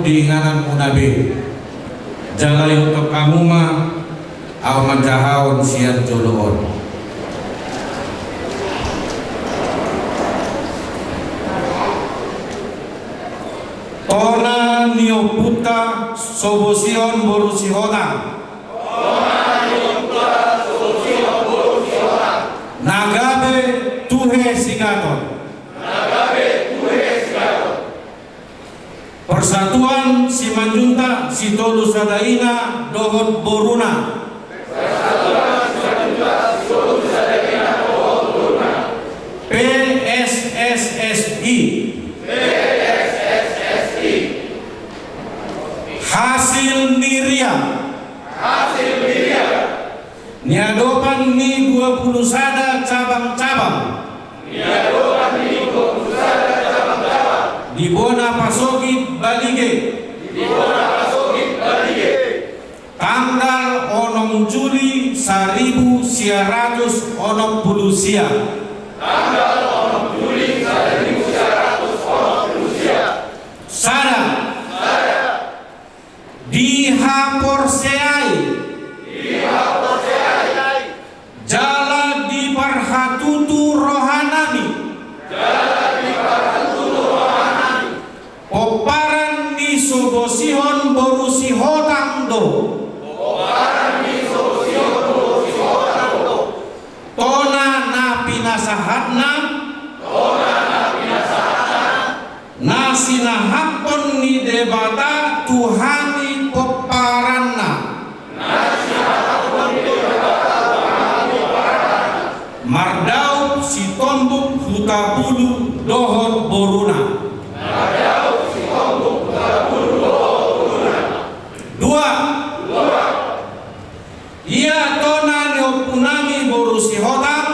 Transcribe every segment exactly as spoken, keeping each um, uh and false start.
di ingananmuna be. Jala ihuthon hamu ma ahu manjahahon sian jolo on. Tona ni ompunta Sobosihon boru Sihotang. Na gabe tuhe sigaton. Persatuan Simanjuntak Sitolu Sada Ina dohot boruna. P S S S I. Hasil ni riak. Niadopan ni dua puluh sada cabang-cabang. Di bona pasogit Balige. Tanggal onom Juli saribu sia ratus onom pulu sia. Sada. Dihaporseai. Jala diparhatutu rohanami. Pomparan ni Sobosihon boru Sihotang do. Tona na pinasahatna. Na sinahaphon ni Debata tu hami pomparanna. Mardaup Sitombuk Hutabulu dohot boruna. Dua. Ia tona ni ompunami boru Sihotang.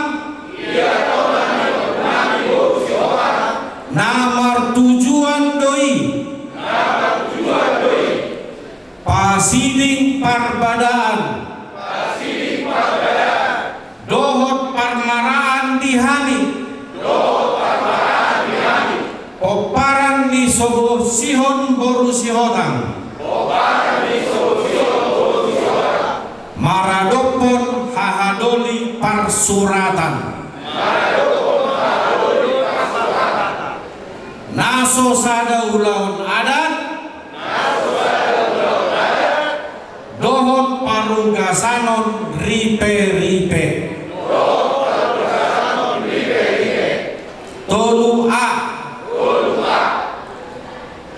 Na martujuan do i. Pasiding parbadaan. Dohot parmaraan di hami. Pomparan ni Sobosihon boru Sihotang. Maradophon hahadoli parsuratan. Na so sada ulaon adat. Dohot parugasanon riperipe. Tolu A.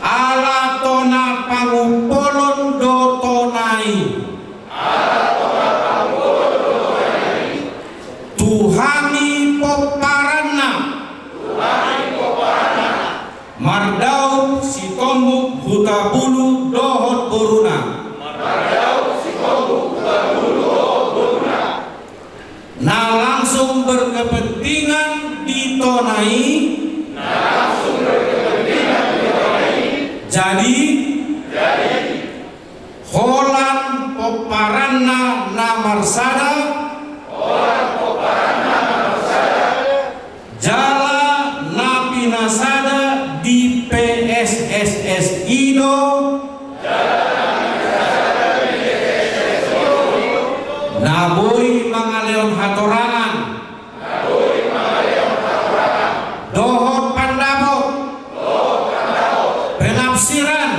Ala tona pangumpolon do tona i. Tu hami pomparanna. Mardaup Sitombuk Hutabulu dohot boruna. Na langsung berkepentingan di tona i. Jadi, holan pomparanna na marsada. Jala na pinasada di P S S S I do. Na boi mangalehon hatorangan. Dohot pandapot. Penafsiran.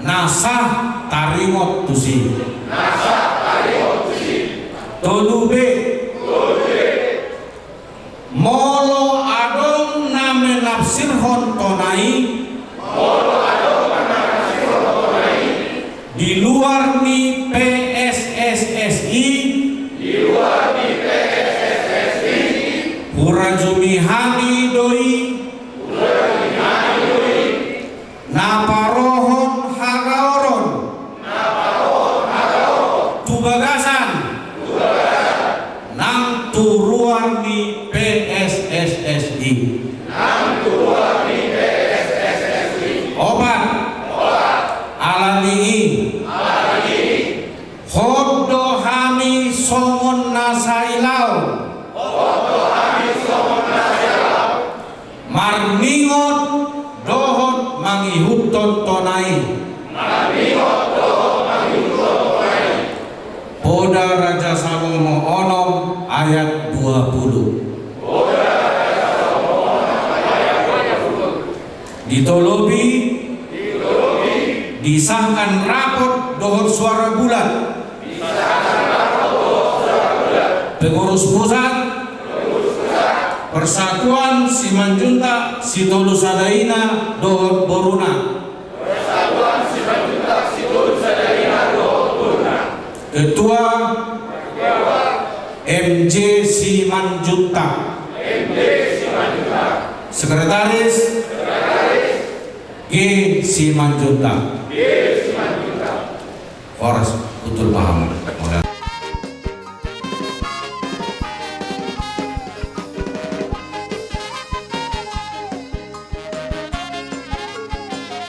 Na sah taringot tusi. Tolu B. Molo adong na menafsirhon tona i. Di luar ni P S S S I. Hurajumi hami do i. Na parohon hagaoron. Tu bagasan. Nang tu ruar ni P S S S I. Opat. Ala ni i. Hot do hami songon na sai laho. Marningot dohot mangihuthon. Raja Salomo onom ayat dua puluh. Ditolopi, disahkan rapot dohot suara bulat pengurus pusat Persatuan Simanjuntak Sitolu Sadaina dohot boruna. Persatuan Simanjuntak Sitolu Sadaina dohot boruna. Ketua M J Simanjuntak. M J Simanjuntak. Sekretaris. Sekretaris. G Simanjuntak. G Simanjuntak. Horas, betul paham.